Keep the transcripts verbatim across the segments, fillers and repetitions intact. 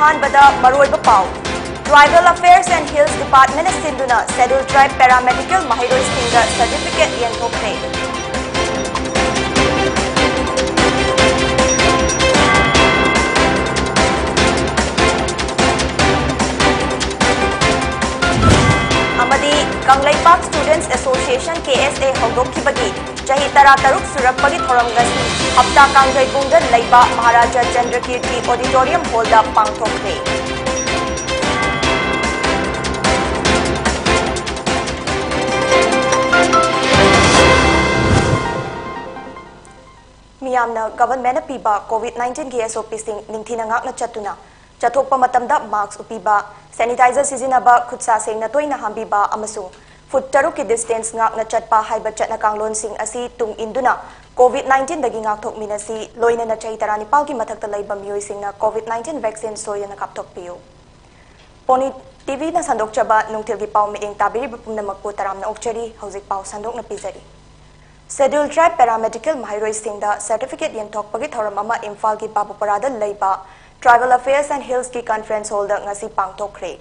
ꯑꯍꯥꯟꯕꯗ ꯃꯔꯨꯑꯣꯏꯕ ꯄꯥꯎ꯫ Tribal Affairs and Hills Department ꯁꯤꯟꯗꯨꯅ Scheduled Tribe Paramedical ꯃꯍꯩꯔꯣꯏꯁꯤꯡꯗ certificate ꯌꯦꯟꯊꯣꯛꯈ꯭ꯔꯦ꯫ ꯑꯃꯗꯤ Kangleipak Students Association, K S A ꯍꯧꯗꯣꯛꯈꯤꯕꯒꯤ ꯆꯍꯤ ꯇꯔꯥꯇꯔꯨꯛ ꯁꯨꯔꯛꯄꯒꯤ ꯊꯧꯔꯝ ꯉꯁꯤ ꯍꯞꯇꯥ ꯀꯥꯡꯖꯩꯕꯨꯡꯗ ꯂꯩꯕ ꯃꯍꯥꯔꯥꯖꯥ ꯆꯟꯗ꯭ꯔꯀꯤꯔꯇꯤ Auditorium Hall ꯗ ꯄꯥꯡꯊꯣꯛꯈ꯭ꯔꯦ꯫ ꯃꯤꯌꯥꯝꯅ government ꯅ ꯄꯤꯕ COVID nineteen ꯒꯤ S O P ꯁꯤꯡ ꯅꯤꯡꯊꯤꯅ ꯉꯥꯛꯅ ꯆꯠꯇꯨꯅ, ꯆꯠꯊꯣꯛꯄ ꯃꯇꯝꯗ mask ꯎꯞꯄꯤꯕ, sanitizer ꯁꯤꯖꯤꯟꯅꯕ, ꯈꯨꯠ ꯁꯥ ꯁꯦꯡꯅ ꯇꯣꯏꯅ ꯍꯥꯝꯕꯤꯕ ꯑꯃꯁꯨꯡ ꯐꯨꯠ ꯇꯔꯨꯛꯀꯤ distance ꯉꯥꯛꯅ ꯆꯠꯄ ꯍꯥꯏꯕ ꯆꯠꯅ ꯀꯥꯡꯂꯣꯟꯁꯤꯡ ꯑꯁꯤ ꯇꯨꯡ ꯏꯟꯗꯨꯅ COVID nineteen ꯗꯒꯤ ꯉꯥꯛꯊꯣꯛꯃꯤꯟꯅꯁꯤ꯫ ꯂꯣꯏꯅꯅ ꯆꯍꯤ ꯇꯔꯥꯅꯤꯄꯥꯜꯒꯤ ꯃꯊꯛꯇ ꯂꯩꯕ ꯃꯤꯑꯣꯏꯁꯤꯡꯅ COVID nineteen vaccine ꯁꯣꯏꯗꯅ ꯀꯥꯞꯊꯣꯛꯄꯤꯌꯨ꯫ ꯄꯣꯅꯤ TV ꯅ ꯁꯟꯗꯣꯛꯆꯕ ꯅꯨꯡꯊꯤꯜꯒꯤ ꯄꯥꯎ ꯃꯤꯠꯌꯦꯡ ꯇꯥꯕꯤꯔꯤꯕ ꯄꯨꯝꯅꯃꯛꯄꯨ ꯇꯔꯥꯝꯅ ꯑꯣꯛꯆꯔꯤ꯫ ꯍꯧꯖꯤꯛ ꯄꯥꯎ ꯁꯟꯗꯣꯛꯅ ꯄꯤꯖꯔꯤ꯫ Scheduled Tribe Paramedical ꯃꯍꯩꯔꯣꯏꯁꯤꯡꯗ certificate ꯌꯦꯟꯊꯣꯛꯄꯒꯤ ꯊꯧꯔꯝ ꯑꯃ ꯏꯝꯐꯥꯜꯒꯤ ꯕꯥꯕꯨꯄꯔꯥꯗ ꯂꯩꯕ Tribal Affairs and Hills ꯀꯤ conference hall ꯗ ꯉꯁꯤ ꯄꯥꯡꯊꯣꯛꯈ꯭ꯔꯦ꯫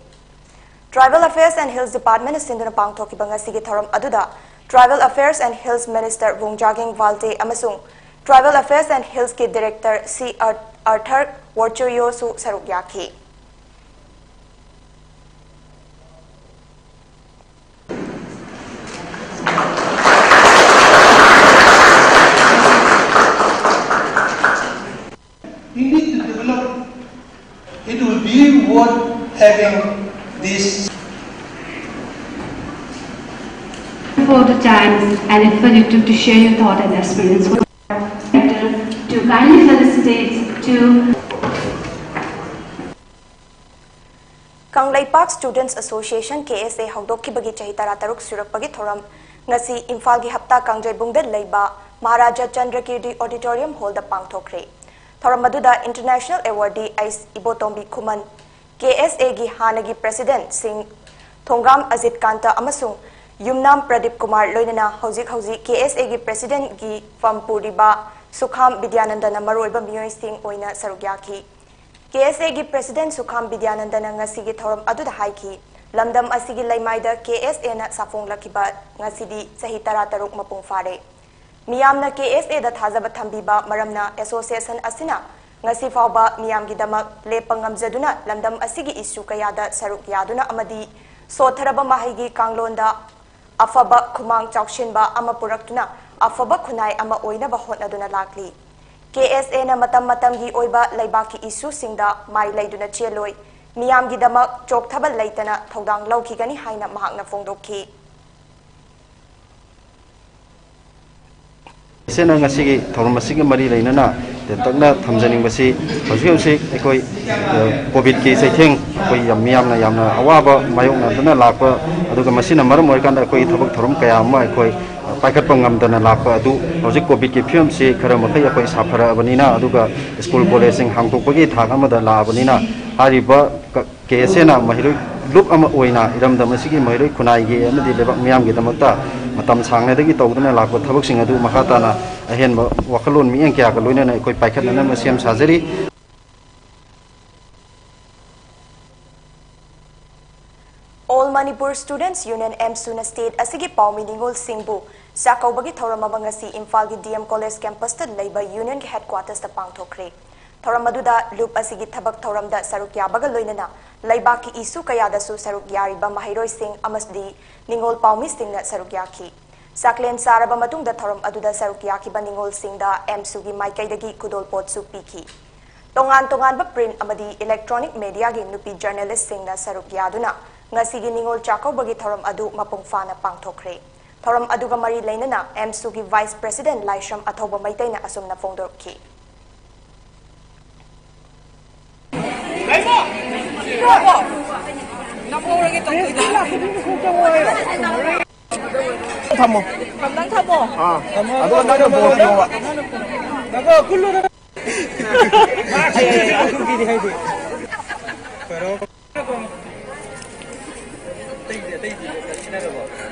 Tribal Affairs and Hills Department ꯅ ꯁꯤꯟꯗꯨꯅ ꯄꯥꯡꯊꯣꯛꯈꯤꯕ ꯉꯁꯤꯒꯤ ꯊꯧꯔꯝ ꯑꯗꯨꯗ Tribal Affairs and Hills Minister Wungjagang Valte ꯑꯃꯁꯨꯡ Tribal Affairs and Hills ꯀꯤ Director C. Ar-, Arthur Worchoyo ꯁꯨ ꯁꯔꯨꯛ ꯌꯥꯈꯤ꯫ You need to develop. It will be worth having this. For the time and effort you took to share your thought and experience. To kindly felicitate to Kangleipak Students Association, K S A ꯍꯧꯗꯣꯛꯈꯤꯕꯒꯤ ꯆꯍꯤ ꯇꯔꯥꯇꯔꯨꯛ ꯁꯨꯔꯛꯄꯒꯤ ꯊꯧꯔꯝ ꯉꯁꯤ ꯏꯝꯐꯥꯜꯒꯤ ꯍꯞꯇꯥ ꯀꯥꯡꯖꯩꯕꯨꯡꯗ ꯂꯩꯕ Maharaja ꯆꯟꯗ꯭ꯔꯀꯤꯔꯇꯤ Auditorium Hall ꯗ ꯄꯥꯡꯊꯣꯛꯈ꯭ꯔꯦ꯫ ꯊꯧꯔꯝ ꯑꯗꯨꯗ International Awardee H Ibotombi Khuman, K S A ꯒꯤ ꯍꯥꯟꯅꯒꯤ President ꯁꯤꯡ ꯊꯣꯡꯒꯥꯝ ꯑꯖꯤꯠ ꯀꯥꯟꯇ ꯑꯃꯁꯨꯡ ꯌꯨꯝꯅꯥꯝ ꯄ꯭ꯔꯗꯤꯞ ꯀꯨꯃꯥꯔ, ꯂꯣꯏꯅꯅ ꯍꯧꯖꯤꯛ ꯍꯧꯖꯤꯛ K S A ꯒꯤ President ꯒꯤ ꯐꯝ ꯄꯨꯔꯤꯕ ꯁꯨꯈꯥꯝ ꯕꯤꯗ꯭ꯌꯥꯅꯟꯗꯅ ꯃꯔꯨꯑꯣꯏꯕ ꯃꯤꯑꯣꯏꯁꯤꯡ ꯑꯣꯏꯅ ꯁꯔꯨꯛ ꯌꯥꯈꯤ꯫ K ꯀꯦ ꯑꯦꯁ ꯑꯦꯒꯤ ꯄ꯭ꯔꯦꯁꯤꯗꯦꯟꯠ ꯁꯨꯈꯥꯝ ꯕꯤꯗ꯭ꯌꯥꯅꯟꯗꯅ ꯉꯁꯤꯒꯤ ꯊꯧꯔꯝ ꯑꯗꯨꯗ ꯍꯥꯏꯈꯤ, ꯂꯝꯗꯝ ꯑꯁꯤꯒꯤ ꯂꯩꯃꯥꯏꯗ ꯀꯦ ꯑꯦꯁ ꯑꯦꯅ ꯁꯥꯐꯣꯡꯂꯛꯈꯤꯕ ꯉꯁꯤꯗꯤ ꯆꯍꯤ ꯇꯔꯥꯇꯔꯨꯛ ꯃꯄꯨꯡ ꯐꯥꯔꯦ꯫ ꯃꯤꯌꯥꯝꯅ ꯀꯦ ꯑꯦꯁ ꯑꯦꯗ ꯊꯥꯖꯕ ꯊꯝꯕꯤꯕ ꯃꯔꯝꯅ ꯑꯦꯁꯣꯁꯤꯌꯦꯁꯟ ꯑꯁꯤꯅ ꯉꯁꯤ ꯐꯥꯎꯕ ꯃꯤꯌꯥꯝꯒꯤꯗꯃꯛ ꯂꯦꯞꯄ ꯉꯝꯖꯗꯨꯅ ꯂꯝꯗꯝ ꯑꯁꯤꯒꯤ ꯏꯁꯨ ꯀꯌꯥꯗ ꯁꯔꯨꯛ ꯌꯥꯗꯨꯅ ꯑꯃꯗꯤ ꯁꯣꯠꯊꯔꯕ ꯃꯍꯩꯒꯤ ꯀꯥꯡꯂꯣꯟꯗ ꯑꯐꯕ ꯈꯨꯃꯥꯡ ꯆꯥꯎꯁꯤꯟꯕ ꯑꯃ ꯄꯨꯔꯛꯇꯨꯅ ꯑꯐꯕ ꯈꯨꯟꯅꯥꯏ ꯑꯃ ꯑꯣꯏꯅꯕ ꯍꯣꯠꯅꯗꯨꯅ ꯂꯥꯛꯂꯤ꯫ ꯀꯦ ꯑꯦꯁ ꯑꯦꯅ ꯃꯇꯝ ꯃꯇꯝꯒꯤ ꯑꯣꯏꯕ ꯂꯩꯕꯥꯛꯀꯤ ꯏꯁꯨꯁꯤꯡꯗ ꯃꯥꯏ ꯂꯩꯗꯨꯅ ꯆꯦꯜꯂꯣꯏ, ꯃꯤꯌꯥꯝꯒꯤꯗꯃꯛ ꯆꯣꯛꯊꯕ ꯂꯩꯇꯅ ꯊꯧꯗꯥꯡ ꯂꯧꯈꯤꯒꯅꯤ ꯍꯥꯏꯅ ꯃꯍꯥꯛꯅ ꯐꯣꯡꯗꯣꯛꯈꯤ꯫ ꯏꯆꯦꯅ ꯉꯁꯤꯒꯤ ꯊꯧꯔꯝ ꯑꯁꯤꯒ ꯃꯔꯤ ꯂꯩꯅꯅ ꯇꯦꯟꯇꯛꯅ ꯊꯝꯖꯅꯤꯡꯕꯁꯤ, ꯍꯧꯖꯤꯛ ꯍꯧꯖꯤꯛ ꯑꯩꯈꯣꯏ, ꯑ, ꯀꯣꯚꯤꯗꯀꯤ ꯆꯩꯊꯦꯡ, ꯑꯩꯈꯣꯏ ꯌꯥꯝ, ꯃꯤꯌꯥꯝꯅ ꯌꯥꯝꯅ ꯑꯋꯥꯕ ꯃꯥꯌꯣꯛꯅꯗꯨꯅ ꯂꯥꯛꯄ, ꯑꯗꯨꯒ ꯃꯁꯤꯅ ꯃꯔꯝ ꯑꯣꯏꯔꯀꯥꯟꯗ ꯑꯩꯈꯣꯏꯒꯤ ꯊꯕꯛ ꯊꯧꯔꯝ ꯀꯌꯥ ꯑꯃ ꯑꯩꯈꯣꯏ, ꯑ, ꯄꯥꯏꯈꯠꯄ ꯉꯝꯗꯅ ꯂꯥꯛꯄ ꯑꯗꯨ ꯍꯧꯖꯤꯛ ꯀꯣꯚꯤꯗꯀꯤ ꯐꯤꯕꯝꯁꯤ ꯈꯔ ꯃꯈꯩ ꯑꯩꯈꯣꯏ ꯁꯥꯐꯔꯛꯑꯕꯅꯤꯅ, ꯑꯗꯨꯒ ꯁ꯭ꯀꯨꯜ ꯀꯣꯂꯦꯖꯁꯤꯡ ꯍꯥꯡꯗꯣꯛꯄꯒꯤ ꯊꯥꯛ ꯑꯃꯗ ꯂꯥꯛꯑꯕꯅꯤꯅ, ꯍꯥꯏꯔꯤꯕ ꯀ-, ꯀꯦ ꯑꯦꯁ ꯑꯦꯅ ꯃꯍꯩꯔꯣꯏ ꯂꯨꯞ ꯑꯃ ꯑꯣꯏꯅ ꯏꯔꯝꯗꯝ ꯑꯁꯤꯒꯤ ꯃꯍꯩꯔꯣꯏ ꯈꯨꯟꯅꯥꯏꯒꯤ ꯑꯃꯗꯤ ꯂꯩꯕꯥꯛ ꯃꯤꯌꯥꯝꯒꯤꯗꯃꯛꯇ ꯃꯇꯝ ꯁꯥꯡꯅꯗꯒꯤ ꯇꯧꯗꯨꯅ ꯂꯥꯛꯄ ꯊꯕꯛꯁꯤꯡ ꯑꯗꯨ ꯃꯈꯥ ꯇꯥꯅ ꯑꯍꯦꯟꯕ ꯋꯥꯈꯜꯂꯣꯟ ꯃꯤꯠꯌꯦꯡ ꯀꯌꯥꯒ ꯂꯣꯏꯅꯅ ꯑꯩꯈꯣꯏ ꯄꯥꯏꯈꯠꯅꯅꯕ ꯁꯦꯝ ꯁꯥꯖꯔꯤ꯫ All Manipur Students Union, ꯑꯦꯝꯁꯨꯅ ꯁ꯭ꯇꯦꯠ ꯑꯁꯤꯒꯤ ꯄꯥꯎꯃꯤ ꯅꯤꯉꯣꯜꯁꯤꯡꯕꯨ ꯆꯥꯛꯀꯧꯕꯒꯤ ꯊꯧꯔꯝ ꯑꯃ ꯉꯁꯤ ꯏꯝꯐꯥꯜꯒꯤ ꯗꯤ ꯑꯦꯝ ꯀꯣꯂꯦꯖ ꯀꯦꯝꯄꯁꯇ ꯂꯩꯕ ꯌꯨꯅꯤꯌꯟꯒꯤ ꯍꯦꯗꯀ꯭ꯋꯥꯇꯔꯁꯇ ꯄꯥꯡꯊꯣꯛꯈ꯭ꯔꯦ꯫ ꯊꯧꯔꯝ ꯑꯗꯨꯗ ꯂꯨꯞ ꯑꯁꯤꯒꯤ ꯊꯕꯛ ꯊꯧꯔꯝꯗ ꯁꯔꯨꯛ ꯌꯥꯕꯒ ꯂꯣꯏꯅꯅ ꯂꯩꯕꯥꯛꯀꯤ ꯏꯁꯨ ꯀꯌꯥꯗꯁꯨ ꯁꯔꯨꯛ ꯌꯥꯔꯤꯕ ꯃꯍꯩꯔꯣꯏꯁꯤꯡ ꯑꯃꯗꯤ ꯅꯤꯉꯣꯜ ꯄꯥꯎꯃꯤꯁꯤꯡꯅ ꯁꯔꯨꯛ ꯌꯥꯈꯤ꯫ ꯆꯥꯛꯂꯦꯟ ꯆꯥꯔꯕ ꯃꯇꯨꯡꯗ ꯊꯧꯔꯝ ꯑꯗꯨꯗ ꯁꯔꯨꯛ ꯌꯥꯈꯤꯕ ꯅꯤꯉꯣꯜꯁꯤꯡꯗ ꯑꯦꯝꯁꯨꯒꯤ ꯃꯥꯏꯀꯩꯗꯒꯤ ꯈꯨꯗꯣꯜꯄꯣꯠꯁꯨ ꯄꯤꯈꯤ꯫ ꯇꯣꯉꯥꯟ ꯇꯣꯉꯥꯟꯕ ꯄ꯭ꯔꯤꯟꯠ ꯑꯃꯗꯤ ꯏꯂꯦꯛꯇ꯭ꯔꯣꯅꯤꯛ ꯃꯦꯗꯤꯌꯥꯒꯤ ꯅꯨꯄꯤ ꯖꯔꯅꯦꯂꯤꯁ꯭ꯠꯁꯤꯡꯅ ꯁꯔꯨꯛ ꯌꯥꯗꯨꯅ ꯉꯁꯤꯒꯤ ꯅꯤꯉꯣꯜ ꯆꯥꯛꯀꯧꯕꯒꯤ ꯊꯧꯔꯝ ꯑꯗꯨ ꯃꯄꯨꯡ ꯐꯥꯅ ꯄꯥꯡꯊꯣꯛꯈ꯭ꯔꯦ꯫ ꯊꯧꯔꯝ ꯑꯗꯨꯒ ꯃꯔꯤ ꯂꯩꯅꯅ ꯑꯦꯝꯁꯨꯒꯤ ꯚꯥꯏꯁ ꯄ꯭ꯔꯦꯁꯤꯗꯦꯟꯠ ꯂꯥꯏꯁ꯭ꯔꯝ ꯑꯊꯧꯕ ꯃꯩꯇꯩꯅ ꯑꯁꯨꯝꯅ ꯐꯣꯡꯗꯣꯔꯛꯈꯤ꯫ ꯊꯝꯃꯣ꯫ ꯅꯪ ꯊꯝꯃꯣ꯫ ꯑꯥ꯫ ꯑꯗꯨꯒ ꯅꯪꯅ ꯕꯣꯜ ꯄꯤꯌꯣꯕ꯫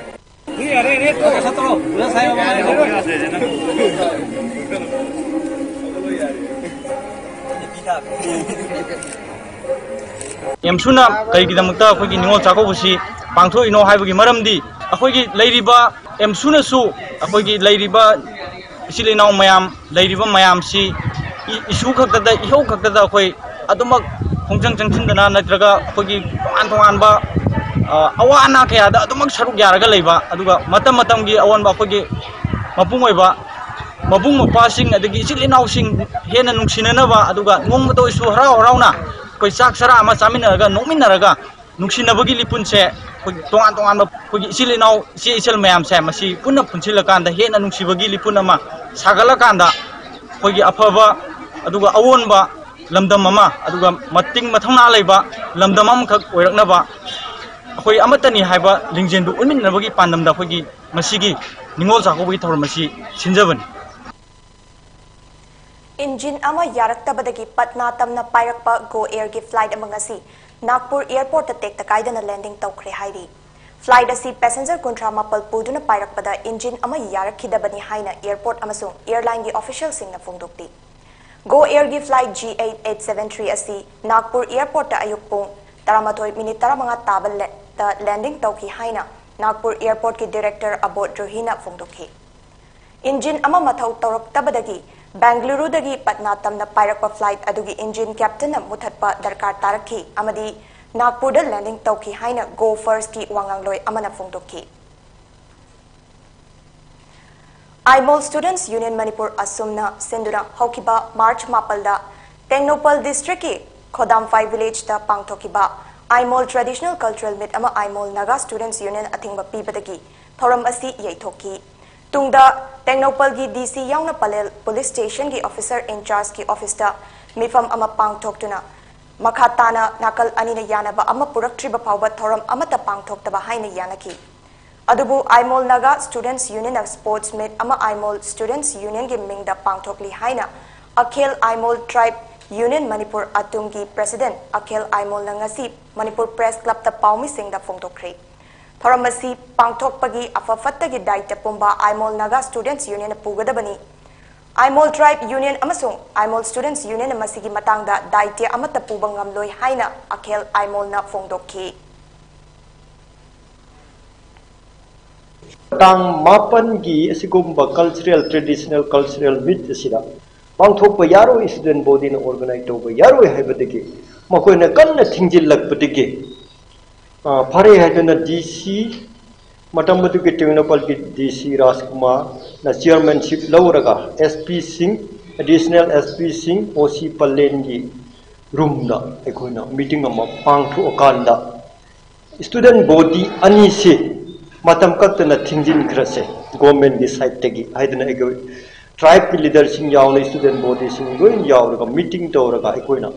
ꯑꯦꯝꯁꯨꯅ ꯀꯔꯤꯒꯤꯗꯃꯛꯇ ꯑꯩꯈꯣꯏꯒꯤ ꯅꯤꯉꯣꯜ ꯆꯥꯛꯀꯧꯕꯁꯤ ꯄꯥꯡꯊꯣꯛꯏꯅꯣ ꯍꯥꯏꯕꯒꯤ ꯃꯔꯝꯗꯤ, ꯑꯩꯈꯣꯏꯒꯤ ꯂꯩꯔꯤꯕ ꯑꯦꯝꯁꯨꯅꯁꯨ ꯑꯩꯈꯣꯏꯒꯤ ꯂꯩꯔꯤꯕ ꯏꯆꯤꯜ ꯏꯅꯥꯎ ꯃꯌꯥꯝ, ꯂꯩꯔꯤꯕ ꯃꯌꯥꯝꯁꯤ ꯏ-, ꯏꯁꯨ ꯈꯛꯇꯗ, ꯏꯍꯧ ꯈꯛꯇꯗ ꯑꯩꯈꯣꯏ ꯑꯗꯨꯃꯛ ꯈꯣꯡꯖꯪ ꯆꯪꯁꯤꯟꯗꯅ ꯅꯠꯇ꯭ꯔꯒ ꯑꯩꯈꯣꯏꯒꯤ ꯇꯣꯉꯥꯟ ꯇꯣꯉꯥꯟꯕ, ꯑ, ꯑꯋꯥ ꯑꯅꯥ ꯀꯌꯥꯗ ꯑꯗꯨꯃꯛ ꯁꯔꯨꯛ ꯌꯥꯔꯒ ꯂꯩꯕ, ꯑꯗꯨꯒ ꯃꯇꯝ ꯃꯇꯝꯒꯤ ꯑꯑꯣꯟꯕ ꯑꯩꯈꯣꯏꯒꯤ ꯃꯄꯨꯡ ꯑꯣꯏꯕ ꯃꯕꯨꯡ ꯃꯧꯄ꯭ꯋꯥꯁꯤꯡ ꯑꯗꯒꯤ ꯏꯆꯤꯜ ꯏꯅꯥꯎꯁꯤꯡ ꯍꯦꯟꯅ ꯅꯨꯡꯁꯤꯅꯅꯕ, ꯑꯗꯨꯒ ꯅꯣꯡꯃꯇ ꯑꯣꯏꯁꯨ ꯍꯔꯥꯎ ꯍꯔꯥꯎꯅ ꯑꯩꯈꯣꯏ ꯆꯥꯛ ꯆꯔꯥ ꯑꯃ ꯆꯥꯃꯤꯟꯅꯔꯒ ꯅꯣꯛꯃꯤꯟꯅꯔꯒ ꯅꯨꯡꯁꯤꯅꯕꯒꯤ ꯂꯤꯄꯨꯟꯁꯦ ꯑꯩꯈꯣꯏ ꯇꯣꯉꯥꯟ ꯇꯣꯉꯥꯟꯕ ꯑꯩꯈꯣꯏꯒꯤ ꯏꯆꯤꯜ ꯏꯅꯥꯎ, ꯏꯆꯦ ꯏꯆꯜ ꯃꯌꯥꯝꯁꯦ ꯃꯁꯤ ꯄꯨꯟꯅ ꯄꯨꯟꯁꯤꯜꯂꯀꯥꯟꯗ ꯍꯦꯟꯅ ꯅꯨꯡꯁꯤꯕꯒꯤ ꯂꯤꯄꯨꯟ ꯑꯃ ꯁꯥꯒꯠꯂꯀꯥꯟꯗ ꯑꯩꯈꯣꯏꯒꯤ ꯑꯐꯕ ꯑꯗꯨꯒ ꯑꯑꯣꯟꯕ ꯂꯝꯗꯝ ꯑꯃ, ꯑꯗꯨꯒ ꯃꯇꯤꯡ ꯃꯊꯧꯅꯥ ꯂꯩꯕ ꯂꯝꯗꯝ ꯑꯃꯈꯛ ꯑꯣꯏꯔꯛꯅꯕ ꯑꯩꯈꯣꯏ ꯑꯃꯠꯇꯅꯤ ꯍꯥꯏꯕ ꯂꯤꯡꯖꯦꯜꯗꯨ ꯎꯠꯃꯤꯟꯅꯕꯒꯤ ꯄꯥꯟꯗꯝꯗ ꯑꯩꯈꯣꯏꯒꯤ ꯃꯁꯤꯒꯤ ꯅꯤꯉꯣꯜ ꯆꯥꯛꯀꯧꯕꯒꯤ ꯊꯧꯔꯝ ꯑꯁꯤ ꯁꯤꯟꯖꯕꯅꯤ꯫ ꯏꯟꯖꯤꯟ ꯑꯃ ꯌꯥꯔꯛꯇꯕꯗꯒꯤ ꯄꯠꯅꯥ ꯇꯝꯅ ꯄꯥꯏꯔꯛꯄ ꯒꯣ ꯑꯦꯌꯔꯒꯤ ꯐ꯭ꯂꯥꯏꯠ ꯑꯃ ꯉꯁꯤ ꯅꯥꯒꯄꯨꯔ ꯑꯦꯌꯔꯄꯣꯔꯠꯇ ꯇꯦꯛꯇ ꯀꯥꯏꯗꯅ ꯂꯦꯟꯗꯤꯡ ꯇꯧꯈ꯭ꯔꯦ ꯍꯥꯏꯔꯤ꯫ ꯐ꯭ꯂꯥꯏꯠ ꯑꯁꯤ ꯄꯦꯁꯦꯟꯖꯔ ꯀꯨꯟꯊ꯭ꯔꯥ ꯃꯥꯄꯜ ꯄꯨꯗꯨꯅ ꯄꯥꯏꯔꯛꯄꯗ ꯏꯟꯖꯤꯟ ꯑꯃ ꯌꯥꯔꯛꯈꯤꯗꯕꯅꯤ ꯍꯥꯏꯅ ꯑꯦꯌꯔꯄꯣꯔꯠ ꯑꯃꯁꯨꯡ ꯑꯦꯌꯔꯂꯥꯏꯟꯒꯤ ꯑꯣꯐꯤꯁꯤꯌꯦꯜꯁꯤꯡꯅ ꯐꯣꯡꯗꯣꯛꯂꯤ꯫ ꯒꯣ ꯑꯦꯌꯔꯒꯤ flight G eight eight seven three ꯑꯁꯤ ꯅꯥꯒꯄꯨꯔ ꯑꯦꯌꯔꯄꯣꯔꯠꯇ ꯑꯌꯨꯛ ꯄꯨꯡ ꯇꯔꯥꯃꯥꯊꯣꯏ ꯃꯤꯅꯤꯠ ꯇꯔꯥꯃꯉꯥ ꯇꯥꯕ ꯂꯦ-, ꯇ ꯂꯦꯟꯗꯤꯡ ꯇꯧꯈꯤ ꯍꯥꯏꯅ ꯅꯥꯒꯄꯨꯔ ꯑꯦꯌꯔꯄꯣꯔꯠꯀꯤ ꯗꯤꯔꯦꯛꯇꯔ ꯑꯕꯣꯙ ꯔꯣꯍꯤꯅ ꯐꯣꯡꯗꯣꯛꯈꯤ꯫ ꯏꯟꯖꯤꯟ ꯑꯃ ꯃꯊꯧ ꯇꯧꯔꯛꯇꯕꯗꯒꯤ ꯕꯦꯡꯒꯂꯨꯔꯨꯗꯒꯤ ꯄꯠꯅꯥ ꯇꯝꯅ ꯄꯥꯏꯔꯛꯄ ꯐ꯭ꯂꯥꯏꯠ ꯑꯗꯨꯒꯤ ꯏꯟꯖꯤꯟ ꯀꯦꯞꯇꯟꯅ ꯃꯨꯊꯠꯄ ꯗꯔꯀꯥꯔ ꯇꯥꯔꯛꯈꯤ ꯑꯃꯗꯤ ꯅꯥꯒꯄꯨꯔꯗ ꯂꯦꯟꯗꯤꯡ ꯇꯧꯈꯤ ꯍꯥꯏꯅ ꯒꯣ ꯐꯔꯁꯀꯤ ꯋꯥꯉꯥꯡꯂꯣꯏ ꯑꯃꯅ ꯐꯣꯡꯗꯣꯛꯈꯤ꯫ ꯑꯥꯏꯃꯣꯜ ꯁ꯭ꯇꯨꯗꯦꯟꯠꯁ ꯌꯨꯅꯤꯌꯟ ꯃꯅꯤꯄꯨꯔ ꯑꯁꯨꯝꯅ ꯁꯤꯟꯗꯨꯅ ꯍꯧꯈꯤꯕ ꯃꯥꯔꯆ ꯃꯥꯄꯜꯗ ꯇꯦꯡꯅꯧꯄꯜ ꯗꯤꯁꯇ꯭ꯔꯤꯛꯀꯤ ꯈꯣꯗꯥꯝꯐꯥꯏ ꯚꯤꯂꯦꯖꯇ ꯄꯥꯡꯊꯣꯛꯈꯤꯕ ꯑꯥꯏꯃꯣꯜ ꯇ꯭ꯔꯦꯗꯤꯁꯅꯦꯜ ꯀꯜꯆꯔꯦꯜ ꯃꯤꯠ ꯑꯃ ꯑꯥꯏꯃꯣꯜ ꯅꯥꯒꯥ ꯁ꯭ꯇꯨꯗꯦꯟꯠꯁ ꯌꯨꯅꯤꯌꯟ ꯑꯊꯤꯡꯕ ꯄꯤꯕꯗꯒꯤ ꯊꯧꯔꯝ ꯑꯁꯤ ꯌꯩꯊꯣꯛꯈꯤ꯫ ꯇꯨꯡꯗ ꯇꯦꯡꯅꯧꯄꯜꯒꯤ ꯗꯤ ꯁꯤ ꯌꯥꯎꯅ ꯄꯂꯦꯜ ꯄꯨꯂꯤꯁ ꯁ꯭ꯇꯦꯁꯟꯒꯤ ꯑꯣꯐꯤꯁꯔ ꯏꯟꯆꯥꯔꯖꯀꯤ ꯑꯣꯐꯤꯁꯇ ꯃꯤꯐꯝ ꯑꯃ ꯄꯥꯡꯊꯣꯛꯇꯨꯅ ꯃꯈꯥ ꯇꯥꯅ ꯅꯥꯀꯜ ꯑꯅꯤꯅ ꯌꯥꯅꯕ ꯑꯃ ꯄꯨꯔꯛꯇ꯭ꯔꯤꯕ ꯐꯥꯎꯕ ꯊꯧꯔꯝ ꯑꯃꯠꯇ ꯄꯥꯡꯊꯣꯛꯇꯕ ꯍꯥꯏꯅ ꯌꯥꯅꯈꯤ꯫ ꯑꯗꯨꯕꯨ ꯑꯥꯏꯃꯣꯜ ꯅꯥꯒꯥ ꯁ꯭ꯇꯨꯗꯦꯟꯠꯁ ꯌꯨꯅꯤꯌꯟꯅ ꯁ꯭ꯄꯣꯔꯠꯁ ꯃꯤꯠ ꯑꯃ ꯑꯥꯏꯃꯣꯜ ꯁ꯭ꯇꯨꯗꯦꯟꯠꯁ ꯌꯨꯅꯤꯌꯟꯒꯤ ꯃꯤꯡꯗ ꯄꯥꯡꯊꯣꯛꯂꯤ ꯍꯥꯏꯅ ꯑꯈꯤꯜ ꯑꯥꯏꯃꯣꯜ ꯇ꯭ꯔꯥꯏꯕ ꯌꯨꯅꯤꯌꯟ ꯃꯅꯤꯄꯨꯔ ꯑꯇꯨꯝꯒꯤ ꯄ꯭ꯔꯦꯁꯤꯗꯦꯟꯠ ꯑꯈꯤꯜ ꯑꯥꯏꯃꯣꯜꯅ ꯉꯁꯤ ꯃꯅꯤꯄꯨꯔ ꯄ꯭ꯔꯦꯁ ꯀ꯭ꯂꯕꯇ ꯄꯥꯎꯃꯤꯁꯤꯡꯗ ꯐꯣꯡꯗꯣꯛꯈ꯭ꯔꯦ꯫ ꯊꯧꯔꯝ ꯑꯁꯤ ꯄꯥꯡꯊꯣꯛꯄꯒꯤ ꯑꯐ ꯐꯠꯇꯒꯤ ꯗꯥꯏꯇ ꯄꯨꯝꯕ ꯑꯥꯏꯃꯣꯜ ꯅꯥꯒꯥ ꯁ꯭ꯇꯨꯗꯦꯟꯠꯁ ꯌꯨꯅꯤꯌꯟꯅ ꯄꯨꯒꯗꯕꯅꯤ꯫ ꯑꯥꯏꯃꯣꯜ Tribe Union ꯑꯃꯁꯨꯡ ꯑꯥꯏꯃꯣꯜ Students Union ꯃꯁꯤꯒꯤ ꯃꯇꯥꯡꯗ ꯗꯥꯏꯇ꯭ꯌ ꯑꯃꯠꯇ ꯄꯨꯕ ꯉꯝꯂꯣꯏ ꯍꯥꯏꯅ ꯑꯈꯦꯜ ꯑꯥꯏꯃꯣꯜꯅ ꯐꯣꯡꯗꯣꯛꯈꯤ꯫ ꯇꯥꯡ ꯃꯥꯄꯟꯒꯤ ꯑꯁꯤꯒꯨꯝꯕ cultural, traditional cultural meet ꯑꯁꯤꯗ ꯄꯥꯡꯊꯣꯛꯄ ꯌꯥꯔꯣꯏ, student body ꯅ organize ꯇꯧꯕ ꯌꯥꯔꯣꯏ ꯍꯥꯏꯕꯗꯒꯤ ꯃꯈꯣꯏꯅ ꯀꯟꯅ ꯊꯤꯡꯖꯤꯜꯂꯛꯄꯗꯒꯤ, ꯑ, ꯐꯔꯦ ꯍꯥꯏꯗꯨꯅ D C, ꯃꯇꯝ ꯑꯗꯨꯒꯤ ꯇꯦꯡꯅꯧꯄꯜꯒꯤ D C ꯔꯥꯖꯀꯨꯃꯥꯔꯅ chairmanship ꯂꯧꯔꯒ S P ꯁꯤꯡ, additional S P ꯁꯤꯡ, O C ꯄꯂꯦꯟꯒꯤ room ꯗ ꯑꯩꯈꯣꯏꯅ meeting ꯑꯃ ꯄꯥꯡꯊꯣꯛꯑꯀꯥꯟꯗ student body ꯑꯅꯤꯁꯤ ꯃꯇꯝ ꯀꯛꯇꯅ ꯊꯤꯡꯖꯤꯟꯈ꯭ꯔꯁꯦ government ꯀꯤ side ꯇꯒꯤ ꯍꯥꯏꯗꯅ ꯑꯩꯈꯣꯏ tribe ꯀꯤ leader ꯁꯤꯡ ꯌꯥꯎꯅ student body ꯁꯤꯡ ꯂꯣꯏꯅ ꯌꯥꯎꯔꯒ meeting ꯇꯧꯔꯒ ꯑꯩꯈꯣꯏꯅ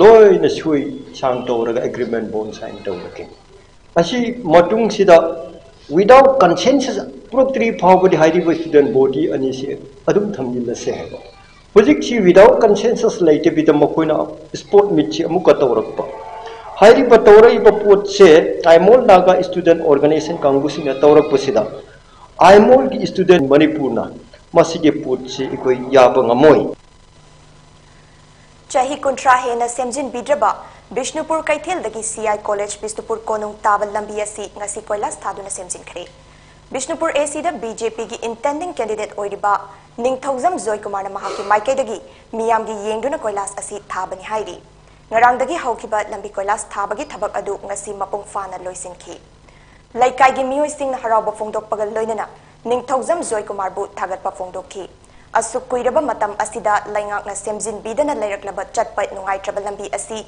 ꯂꯣꯏꯅ ꯁꯣꯏ ꯁꯥꯡ ꯇꯧꯔꯒ agreement bond sign ꯇꯧꯔꯒꯦ꯫ ꯑꯁꯤ ꯃꯇꯨꯡꯁꯤꯗ without consensus ꯄꯨꯔꯛꯇ꯭ꯔꯤ ꯐꯥꯎꯕꯗꯤ ꯍꯥꯏꯔꯤꯕ student body ꯑꯅꯤꯁꯤ ꯑꯗꯨꯝ ꯊꯝꯖꯤꯜꯂꯁꯦ ꯍꯥꯏꯕ꯫ ꯍꯧꯖꯤꯛꯁꯤ without consensus ꯂꯩꯇꯕꯤꯗ ꯃꯈꯣꯏꯅ sport meet ꯁꯤ ꯑꯃꯨꯛꯀ ꯇꯧꯔꯛꯄ꯫ ꯍꯥꯏꯔꯤꯕ ꯇꯧꯔꯛꯏꯕ ꯄꯣꯠꯁꯦ ꯑꯥꯏꯃꯣꯜ ꯅꯥꯒꯥ student organization ꯀꯥꯡꯕꯨꯁꯤꯡꯅ ꯇꯧꯔꯛꯄꯁꯤꯗ ꯑꯥꯏꯃꯣꯜꯒꯤ student ꯃꯅꯤꯄꯨꯔꯅ ꯃꯁꯤꯒꯤ ꯄꯣꯠꯁꯤ ꯑꯩꯈꯣꯏ ꯌꯥꯕ ꯉꯝꯃꯣꯏ꯫ ꯆꯍꯤ ꯀꯨꯟꯊ꯭ꯔꯥ ꯍꯦꯟꯅ ꯁꯦꯝꯖꯤꯟꯕꯤꯗ꯭ꯔꯕ Bishnupur ꯀꯩꯊꯦꯜꯗꯒꯤ C I College Bishnupur ꯀꯣꯅꯨꯡ ꯇꯥꯕ ꯂꯝꯕꯤ ꯑꯁꯤ ꯉꯁꯤ ꯀꯣꯏꯂꯥꯁ ꯊꯥꯗꯨꯅ ꯁꯦꯝꯖꯤꯟꯈ꯭ꯔꯦ꯫ Bishnupur A C the B J P ꯒꯤ intending candidate ꯑꯣꯏꯔꯤꯕ ꯅꯤꯡꯊꯧꯖꯝ ꯖꯣꯏꯀꯨꯃꯥꯔꯅ ꯃꯍꯥꯛꯀꯤ ꯃꯥꯏꯀꯩꯗꯒꯤ ꯃꯤꯌꯥꯝꯒꯤ ꯌꯦꯡꯗꯨꯅ ꯀꯣꯏꯂꯥꯁ ꯑꯁꯤ ꯊꯥꯕꯅꯤ ꯍꯥꯏꯔꯤ꯫ ꯉꯔꯥꯡꯗꯒꯤ ꯍꯧꯈꯤꯕ ꯂꯝꯕꯤ ꯀꯣꯏꯂꯥꯁ ꯊꯥꯕꯒꯤ ꯊꯕꯛ ꯑꯗꯨ ꯉꯁꯤ ꯃꯄꯨꯡ ꯐꯥꯅ ꯂꯣꯏꯁꯤꯟꯈꯤ꯫ ꯂꯩꯀꯥꯏꯒꯤ ꯃꯤꯑꯣꯏꯁꯤꯡꯅ ꯍꯔꯥꯎꯕ ꯐꯣꯡꯗꯣꯛꯄꯒ ꯂꯣꯏꯅꯅ ꯅꯤꯡꯊꯧꯖꯝ ꯖꯣꯏꯀꯨꯃꯥꯔꯕꯨ ꯊꯥꯒꯠꯄ ꯐꯣꯡꯗꯣꯛꯈꯤ꯫ ꯑꯁꯨꯛ ꯀꯨꯏꯔꯕ ꯃꯇꯝ ꯑꯁꯤꯗ ꯂꯩꯉꯥꯛꯅ ꯁꯦꯝꯖꯤꯟꯕꯤꯗꯅ ꯂꯩꯔꯛꯂꯕ ꯆꯠꯄ ꯅꯨꯡꯉꯥꯏꯇ꯭ꯔꯕ ꯂꯝꯕꯤ ꯑꯁꯤ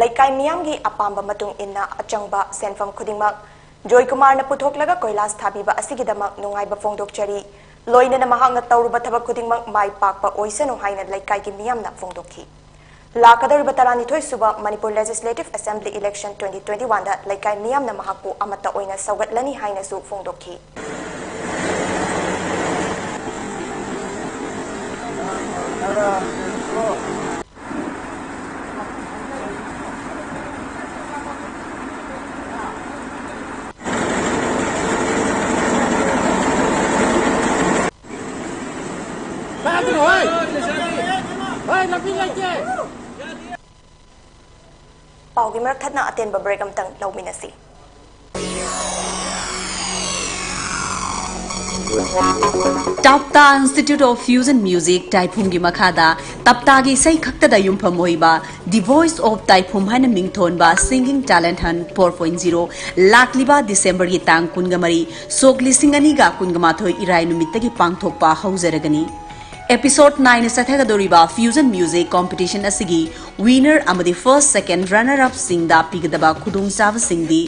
ꯂꯩꯀꯥꯏ ꯃꯤꯌꯥꯝꯒꯤ ꯑꯄꯥꯝꯕ ꯃꯇꯨꯡ ꯏꯟꯅ ꯑꯆꯪꯕ ꯁꯦꯟꯐꯝ ꯈꯨꯗꯤꯡꯃꯛ ꯖꯣꯏꯀꯨꯃꯥꯔꯅ ꯄꯨꯊꯣꯛꯂꯒ ꯀꯣꯏꯂꯥꯁ ꯊꯥꯕꯤꯕ ꯑꯁꯤꯒꯤꯗꯃꯛ ꯅꯨꯡꯉꯥꯏꯕ ꯐꯣꯡꯗꯣꯛꯆꯔꯤ꯫ ꯂꯣꯏꯅꯅ ꯃꯍꯥꯛꯅ ꯇꯧꯔꯨꯕ ꯊꯕꯛ ꯈꯨꯗꯤꯡꯃꯛ ꯃꯥꯏ ꯄꯥꯛꯄ ꯑꯣꯏꯁꯅꯨ ꯍꯥꯏꯅ ꯂꯩꯀꯥꯏꯒꯤ ꯃꯤꯌꯥꯝꯅ ꯐꯣꯡꯗꯣꯛꯈꯤ꯫ ꯂꯥꯛꯀꯗꯧꯔꯤꯕ ꯇꯔꯥꯅꯤꯊꯣꯏ ꯁꯨꯕ Manipur Legislative Assembly election twenty twenty-one ꯗ ꯂꯩꯀꯥꯏ ꯃꯤꯌꯥꯝꯅ ꯃꯍꯥꯛꯄꯨ ꯑꯃꯠꯇ ꯑꯣꯏꯅ ꯁꯧꯒꯠꯂꯅꯤ ꯍꯥꯏꯅꯁꯨ ꯐꯣꯡꯗꯣꯛꯈꯤ꯫ ꯄꯥꯎꯒꯤ ꯃꯔꯛ ꯊꯠꯅ ꯑꯇꯦꯟꯕ ꯕ꯭ꯔꯦꯛ ꯑꯃꯇꯪ ꯂꯧꯃꯤꯟꯅꯁꯤ꯫ ꯇꯥꯞꯇꯥ Institute of Fusion Music ꯇꯥꯏꯐꯨꯝꯒꯤ ꯃꯈꯥꯗ ꯇꯥꯞꯇꯥꯒꯤ ꯏꯁꯩ ꯈꯛꯇꯗ ꯌꯨꯝꯐꯝ ꯑꯣꯏꯕ The Voice of ꯇꯥꯏꯐꯨꯝ ꯍꯥꯏꯅ ꯃꯤꯡꯊꯣꯟꯕ Singing Talent Hunt four point zero ꯂꯥꯛꯂꯤꯕ ꯗꯤꯁꯦꯝꯕꯔꯒꯤ ꯇꯥꯡ ꯀꯨꯟꯒ ꯃꯔꯤ, ꯁꯣꯛ ꯂꯤꯁꯤꯡ ꯑꯅꯤꯒ ꯀꯨꯟꯒ ꯃꯥꯊꯣꯏ ꯏꯔꯥꯏ ꯅꯨꯃꯤꯠꯇꯒꯤ ꯄꯥꯡꯊꯣꯛꯄ ꯍꯧꯖꯔꯒꯅꯤ꯫ Episode nine ꯆꯠꯊꯒꯗꯧꯔꯤꯕ Fusion Music Competition ꯑꯁꯤꯒꯤ winner ꯑꯃꯗꯤ first, second, runner up ꯁꯤꯡꯗ ꯄꯤꯒꯗꯕ ꯈꯨꯗꯣꯡꯆꯥꯕꯁꯤꯡꯗꯤ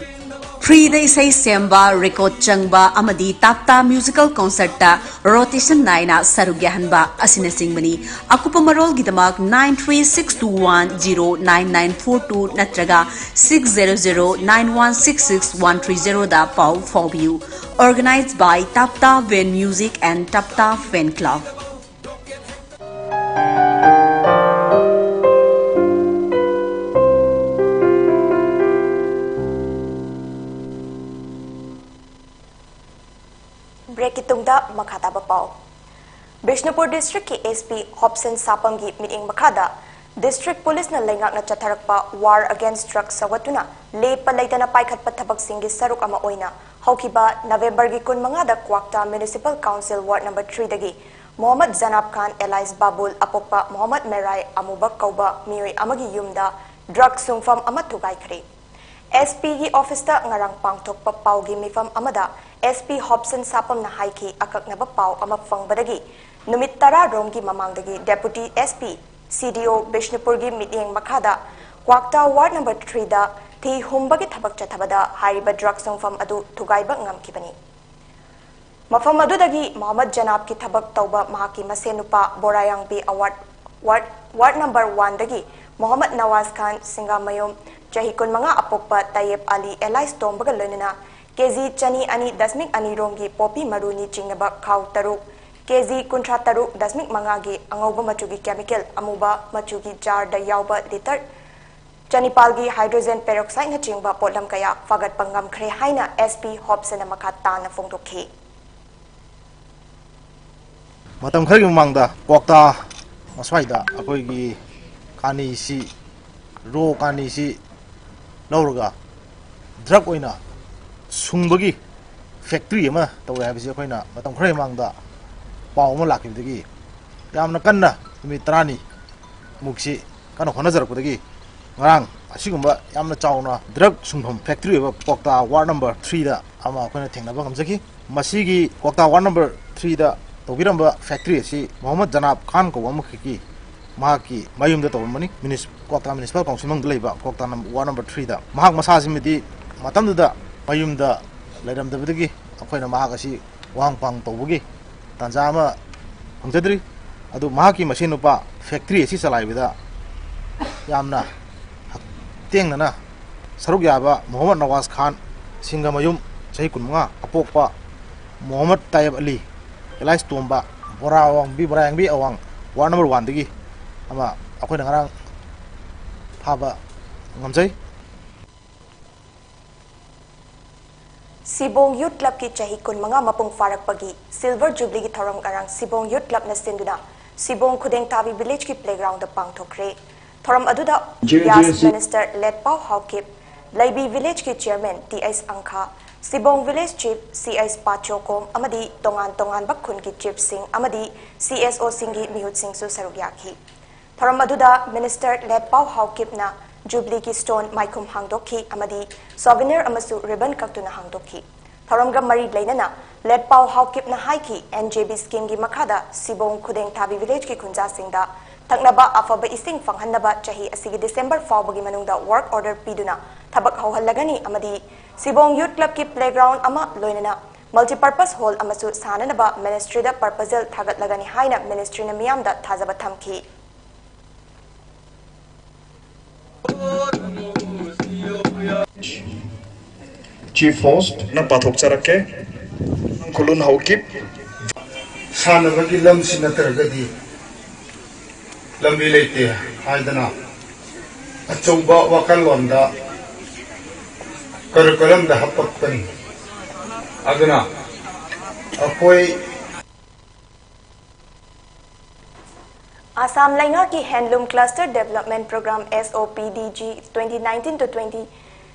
ꯐ꯭ꯔꯤꯗ ꯏꯁꯩ ꯁꯦꯝꯕ, ꯔꯦꯀꯣꯔꯗ ꯆꯪꯕ ꯑꯃꯗꯤ ꯇꯥꯞꯇꯥ ꯃ꯭ꯌꯨꯖꯤꯀꯦꯜ ꯀꯣꯟꯁꯔꯠꯇ ꯔꯣꯇꯦꯁꯟ ꯅꯥꯏꯅ ꯁꯔꯨꯛ ꯌꯥꯍꯟꯕ ꯑꯁꯤꯅꯆꯤꯡꯕꯅꯤ꯫ ꯑꯀꯨꯞꯄ ꯃꯔꯣꯜꯒꯤꯗꯃꯛ nine three six two one zero nine nine four two ꯅꯠꯇ꯭ꯔꯒ six zero zero nine one six six one three zero ꯗ ꯄꯥꯎ ꯐꯥꯎꯕꯤꯌꯨ꯫ Organized by Tapta Van Music and Tapta Fan Club. ꯕ꯭ꯔꯦꯛꯀꯤ ꯇꯨꯡꯗ ꯃꯈꯥ ꯇꯥꯕ ꯄꯥꯎ꯫ ꯕꯤꯁꯅꯨꯄꯨꯔ ꯗꯤꯁꯇ꯭ꯔꯤꯛꯀꯤ ꯑꯦꯁ ꯄꯤ ꯍꯣꯞꯁꯟ ꯁꯥꯄꯝꯒꯤ ꯃꯤꯠꯌꯦꯡ ꯃꯈꯥꯗ district ꯄꯨꯂꯤꯁꯅ ꯂꯩꯉꯥꯛꯅ ꯆꯠꯊꯔꯛꯄ War Against Drugs ꯁꯧꯒꯠꯇꯨꯅ ꯂꯦꯞꯄ ꯂꯩꯇꯅ ꯄꯥꯏꯈꯠꯄ ꯊꯕꯛꯁꯤꯡꯒꯤ ꯁꯔꯨꯛ ꯑꯃ ꯑꯣꯏꯅ ꯍꯧꯈꯤꯕ ꯅꯕꯦꯝꯕꯔꯒꯤ ꯀꯨꯟꯃꯉꯥꯗ Kwakta municipal council ward number ꯊ꯭ꯔꯤꯗꯒꯤ ꯃꯣꯍꯝꯃꯗ ꯖꯅꯥꯕ ꯈꯥꯟ alias ꯕꯥꯕꯨꯜ ꯑꯄꯣꯛꯄ ꯃꯣꯍꯝꯃꯗ ꯃꯦꯔꯥꯏ ꯑꯃꯨꯕꯛ ꯀꯧꯕ ꯃꯤꯑꯣꯏ ꯑꯃꯒꯤ ꯌꯨꯝꯗ ꯗ꯭ꯔꯒ ꯁꯨꯡꯐꯝ ꯑꯃ ꯊꯨꯒꯥꯏꯈ꯭ꯔꯦ꯫ ꯑꯦꯁ ꯄꯤꯒꯤ ꯑꯣꯐꯤꯁꯇ ꯉꯔꯥꯡ ꯄꯥꯡꯊꯣꯛꯄ ꯄꯥꯎꯒꯤ ꯃꯤꯐꯝ ꯑꯃꯗ ꯑꯦꯁ ꯄꯤ ꯍꯣꯞꯁꯟ ꯁꯥꯄꯝꯅ ꯍꯥꯏꯈꯤ, ꯑꯀꯛꯅꯕ ꯄꯥꯎ ꯑꯃ ꯐꯪꯕꯗꯒꯤ ꯅꯨꯃꯤꯠ ꯇꯔꯥ ꯔꯣꯝꯒꯤ ꯃꯃꯥꯡꯗꯒꯤ ꯗꯦꯄꯨꯇꯤ ꯑꯦꯁ ꯄꯤ, ꯁꯤ ꯗꯤ ꯑꯣ ꯕꯤꯁꯅꯨꯄꯨꯔꯒꯤ ꯃꯤꯠꯌꯦꯡ ꯃꯈꯥꯗ ꯀ꯭ꯋꯥꯛꯇꯥ ꯋꯥꯔꯗ ꯅꯝꯕꯔ ꯊ꯭ꯔꯤꯗ ꯊꯤ ꯍꯨꯝꯕꯒꯤ ꯊꯕꯛ ꯆꯠꯊꯕꯗ ꯍꯥꯏꯔꯤꯕ ꯗ꯭ꯔꯒ ꯁꯨꯡꯐꯝ ꯑꯗꯨ ꯊꯨꯒꯥꯏꯕ ꯉꯝꯈꯤꯕꯅꯤ꯫ ꯃꯐꯝ ꯑꯗꯨꯗꯒꯤ ꯃꯣꯍꯝꯃꯗ ꯖꯅꯥꯕꯀꯤ ꯊꯕꯛ ꯇꯧꯕ ꯃꯍꯥꯛꯀꯤ ꯃꯁꯦꯟ ꯅꯨꯄꯥ ꯕꯣꯔꯥꯌꯥꯡꯕꯤ ꯑꯋꯥꯔꯗ ꯋꯥꯔꯗ, ꯋꯥꯔꯗ ꯅꯝꯕꯔ ꯋꯥꯟꯗꯒꯤ ꯃꯣꯍꯝꯃꯗ ꯅꯋꯥꯖ ꯈꯥꯟ ꯁꯤꯡꯒꯥꯃꯌꯨꯝ, ꯆꯍꯤ ꯀꯨꯟꯃꯉꯥ ꯑꯄꯣꯛꯄ ꯇꯌꯦꯕ ꯑꯂꯤ alias ꯇꯣꯝꯕꯒ ꯂꯣꯏꯅꯅ ꯀꯦ ꯖꯤ ꯆꯅꯤ ꯑꯅꯤ ꯗꯁꯃꯤꯛ ꯑꯅꯤ ꯔꯣꯝꯒꯤ ꯄꯣꯄꯤ ꯃꯔꯨꯅꯤ ꯆꯤꯡꯅꯕ ꯈꯥꯎ ꯇꯔꯨꯛ, ꯀꯦ ꯖꯤ ꯀꯨꯟꯊ꯭ꯔꯥ ꯇꯔꯨꯛ ꯗꯁꯃꯤꯛ ꯃꯉꯥꯒꯤ ꯑꯉꯧꯕ ꯃꯆꯨꯒꯤ ꯀꯦꯃꯤꯀꯦꯜ ꯑꯃꯨꯕ ꯃꯆꯨꯒꯤ ꯖꯥꯔꯗ ꯌꯥꯎꯕ ꯂꯤꯇꯔ ꯆꯅꯤꯄꯥꯜꯒꯤ ꯍꯥꯏꯗ꯭ꯔꯣꯖꯦꯟ ꯄꯦꯔꯣꯛꯁꯥꯏꯗꯅꯆꯤꯡꯕ ꯄꯣꯠꯂꯝ ꯀꯌꯥ ꯐꯥꯒꯠꯄ ꯉꯝꯈ꯭ꯔꯦ ꯍꯥꯏꯅ ꯑꯦꯁ ꯄꯤ ꯍꯣꯞꯁꯟꯅ ꯃꯈꯥ ꯇꯥꯅ ꯐꯣꯡꯗꯣꯛꯈꯤ꯫ ꯃꯇꯝ ꯈꯔꯒꯤ ꯃꯃꯥꯡꯗ ꯀ꯭ꯋꯥꯛꯇꯥ ꯑꯁ꯭ꯋꯥꯏꯗ ꯑꯩꯈꯣꯏꯒꯤ ꯀꯥꯅꯤꯁꯤ, ꯔꯣ ꯀꯥꯅꯤꯁꯤ ꯂꯧꯔꯒ ꯗ꯭ꯔꯒ ꯑꯣꯏꯅ ꯁꯨꯡꯕꯒꯤ ꯐꯦꯛꯇ꯭ꯔꯤ ꯑꯃ ꯇꯧꯔꯦ ꯍꯥꯏꯕꯁꯤ ꯑꯩꯈꯣꯏꯅ ꯃꯇꯝ ꯈꯔꯒꯤ ꯃꯃꯥꯡꯗ ꯄꯥꯎ ꯑꯃ ꯂꯥꯛꯈꯤꯕꯗꯒꯤ ꯌꯥꯝꯅ ꯀꯟꯅ ꯅꯨꯃꯤꯠ ꯇꯔꯥꯅꯤ ꯃꯨꯛꯁꯤ ꯀꯟꯅ ꯍꯣꯠꯅꯖꯔꯛꯄꯗꯒꯤ ꯉꯔꯥꯡ ꯑꯁꯤꯒꯨꯝꯕ ꯌꯥꯝꯅ ꯆꯥꯎꯅ ꯗ꯭ꯔꯒ ꯁꯨꯡꯐꯝ ꯐꯦꯛꯇ꯭ꯔꯤ ꯑꯣꯏꯕ ꯀ꯭ꯋꯥꯛꯇꯥ ꯋꯥꯔꯗ ꯅꯝꯕꯔ ꯊ꯭ꯔꯤꯗ ꯑꯃ ꯑꯩꯈꯣꯏꯅ ꯊꯦꯡꯅꯕ ꯉꯝꯖꯈꯤ꯫ ꯃꯁꯤꯒꯤ ꯀ꯭ꯋꯥꯛꯇꯥ ꯋꯥꯔꯗ ꯅꯝꯕꯔ ꯊ꯭ꯔꯤꯗ ꯇꯧꯕꯤꯔꯝꯕ ꯐꯦꯛꯇ꯭ꯔꯤ ꯑꯁꯤ ꯃꯣꯍꯝꯃꯗ ꯖꯅꯥꯕ ꯈꯥꯟ ꯀꯧꯕ ꯑꯃꯈꯛꯀꯤ ꯃꯍꯥꯛꯀꯤ ꯃꯌꯨꯝꯗ ꯇꯧꯔꯝꯕꯅꯤ꯫ ꯃ꯭ꯌꯨꯅꯤꯁ-, ꯀ꯭ꯋꯥꯛꯇꯥ ꯃ꯭ꯌꯨꯅꯤꯁꯤꯄꯥꯜ ꯀꯥꯎꯟꯁꯤꯜ ꯃꯅꯨꯡꯗ ꯂꯩꯕ ꯀ꯭ꯋꯥꯛꯇꯥ ꯅꯝ-, ꯋꯥꯔꯗ ꯅꯝꯕꯔ ꯊ꯭ꯔꯤꯗ꯫ ꯃꯍꯥꯛ ꯃꯁꯥꯁꯤꯃꯗꯤ ꯃꯇꯝꯗꯨꯗ ꯃꯌꯨꯝꯗ ꯂꯩꯔꯝꯗꯕꯗꯒꯤ ꯑꯩꯈꯣꯏꯅ ꯃꯍꯥꯛ ꯑꯁꯤ ꯋꯥꯍꯪ ꯄꯥꯎꯍꯪ ꯇꯧꯕꯒꯤ ꯇꯥꯟꯖꯥ ꯑꯃ ꯐꯪꯖꯗ꯭ꯔꯤ꯫ ꯑꯗꯨ ꯃꯍꯥꯛꯀꯤ ꯃꯁꯦꯟ ꯅꯨꯄꯥ ꯐꯦꯛꯇ꯭ꯔꯤ ꯑꯁꯤ ꯆꯂꯥꯏꯕꯗ ꯌꯥꯝꯅ ꯍꯛꯊꯦꯡꯅꯅ ꯁꯔꯨꯛ ꯌꯥꯕ ꯃꯣꯍꯝꯃꯗ ꯅꯋꯥꯖ ꯈꯥꯟ, ꯁꯤꯡꯒꯃꯌꯨꯝ, ꯆꯍꯤ ꯀꯨꯟꯃꯉꯥ, ꯑꯄꯣꯛꯄ ꯃꯣꯍꯝꯃꯗ ꯇꯥꯏꯌꯦꯕ ꯑꯂꯤ, ꯑꯦꯂꯥꯏꯁ ꯇꯣꯝꯕ, ꯕꯣꯔꯥ ꯑꯋꯥꯡꯕꯤ, ꯕꯣꯔꯥꯌꯥꯡꯕꯤ ꯑꯋꯥꯡ, ꯋꯥꯔꯗ ꯅꯝꯕꯔ ꯋꯥꯟꯗꯒꯤ ꯑꯃ ꯑꯩꯈꯣꯏꯅ ꯉꯔꯥꯡ ꯐꯥꯕ ꯉꯝꯖꯩ꯫ ꯁꯤꯕꯣꯡ ꯌꯨꯠ ꯀ꯭ꯂꯕꯀꯤ ꯆꯍꯤ ꯀꯨꯟꯃꯉꯥ ꯃꯄꯨꯡ ꯐꯥꯔꯛꯄꯒꯤ ꯁꯤꯜꯚꯔ ꯖꯨꯕꯂꯤꯒꯤ ꯊꯧꯔꯝ ꯉꯔꯥꯡ ꯁꯤꯕꯣꯡ ꯌꯨꯠ ꯀ꯭ꯂꯕꯅ ꯁꯤꯟꯗꯨꯅ ꯁꯤꯕꯣꯡ ꯈꯨꯗꯦꯡꯊꯥꯕꯤ ꯚꯤꯂꯦꯖꯀꯤ ꯄ꯭ꯂꯦꯒ꯭ꯔꯥꯎꯟꯗ ꯄꯥꯡꯊꯣꯛꯈ꯭ꯔꯦ꯫ ꯊꯧꯔꯝ ꯑꯗꯨꯗ ꯌꯥꯁ ꯃꯤꯅꯤꯁꯇꯔ ꯂꯦꯠꯄꯥꯎ ꯍꯥꯎꯀꯤꯞ, ꯂꯩꯕꯤ ꯚꯤꯂꯦꯖꯀꯤ ꯆꯤꯌꯔꯃꯦꯟ ꯇꯤ ꯑꯩꯆ ꯑꯪꯈꯥ, Sibong village chief C H ꯄꯥꯆꯣꯀꯣꯝ ꯑꯃꯗꯤ ꯇꯣꯉꯥꯟ ꯇꯣꯉꯥꯟꯕ ꯈꯨꯟꯒꯤ ꯆꯤꯐꯁꯤꯡ ꯑꯃꯗꯤ ꯁꯤ ꯑꯦꯁ ꯑꯣꯁꯤꯡꯒꯤ ꯃꯤꯍꯨꯠꯁꯤꯡꯁꯨ ꯁꯔꯨꯛ ꯌꯥꯈꯤ꯫ ꯊꯧꯔꯝ ꯑꯗꯨꯗ ꯃꯤꯅꯤꯁꯇꯔ ꯂꯦꯠꯄꯥꯎ ꯍꯥꯎꯀꯤꯞꯅ ꯖꯨꯕꯂꯤꯒꯤ ꯁ꯭ꯇꯣꯟ ꯃꯥꯏꯈꯨꯝ ꯍꯥꯡꯗꯣꯛꯈꯤ ꯑꯃꯗꯤ ꯁꯣꯚꯦꯅꯤꯌꯔ ꯑꯃꯁꯨ ꯔꯤꯕꯟ ꯀꯛꯇꯨꯅ ꯍꯥꯡꯗꯣꯛꯈꯤ꯫ ꯊꯧꯔꯝꯒ ꯃꯔꯤ ꯂꯩꯅꯅ ꯂꯦꯠꯄꯥꯎ ꯍꯥꯎꯀꯤꯞꯅ ꯍꯥꯏꯈꯤ, ꯑꯦꯟ ꯖꯦ ꯕꯤ ꯁ꯭ꯀꯤꯝꯒꯤ ꯃꯈꯥꯗ ꯁꯤꯕꯣꯡ ꯈꯨꯗꯦꯡꯊꯥꯕꯤ ꯚꯤꯂꯦꯖꯀꯤ ꯈꯨꯟꯖꯥꯁꯤꯡꯗ ꯊꯛꯅꯕ ꯑꯐꯕ ꯏꯁꯤꯡ ꯐꯪꯍꯟꯅꯕ ꯆꯍꯤ ꯑꯁꯤꯒꯤ ꯗꯤꯁꯦꯝꯕꯔ ꯐꯥꯎꯕꯒꯤ ꯃꯅꯨꯡꯗ ꯋꯥꯔꯛ ꯑꯣꯔꯗꯔ ꯄꯤꯗꯨꯅ ꯊꯕꯛ ꯍꯧꯍꯜꯂꯒꯅꯤ ꯑꯃꯗꯤ ꯁꯤꯕꯣꯡ ꯌꯨꯠ ꯀ꯭ꯂꯕꯀꯤ ꯄ꯭ꯂꯦꯒ꯭ꯔꯥꯎꯟ ꯑꯃ ꯂꯣꯏꯅꯅ ꯃꯜꯇꯤꯄꯔꯄꯁ ꯍꯣꯜ ꯑꯃꯁꯨ ꯁꯥꯅꯅꯕ ꯃꯤꯅꯤꯁꯇ꯭ꯔꯤꯗ ꯄ꯭ꯔꯄꯣꯖꯦꯜ ꯊꯥꯒꯠꯂꯒꯅꯤ ꯍꯥꯏꯅ ꯃꯤꯅꯤꯁꯇ꯭ꯔꯤꯅ ꯃꯤꯌꯥꯝꯗ ꯊꯥꯖꯕ ꯊꯝꯈꯤ꯫ ꯆꯤꯐ ꯍꯣꯁ꯭ꯠꯅ ꯄꯥꯊꯣꯛꯆꯔꯛꯀꯦ꯫ ꯈꯨꯂꯨꯟ ꯍꯧꯀꯤꯞ꯫ ꯁꯥꯟꯅꯕꯒꯤ ꯂꯝꯁꯤ ꯅꯠꯇ꯭ꯔꯒꯗꯤ ꯂꯝꯕꯤ ꯂꯩꯇꯦ ꯍꯥꯏꯗꯅ ꯑꯆꯧꯕ ꯋꯥꯈꯜꯂꯣꯟꯗ ꯀꯔꯀꯨꯂꯝꯗ ꯍꯥꯞꯄꯛꯄꯅꯤ꯫ ꯑꯗꯨꯅ ꯑꯩꯈꯣꯏ ꯑꯁꯥꯝ ꯂꯩꯉꯥꯛꯀꯤ Handloom Cluster Development Program, S O P D G twenty nineteen to twenty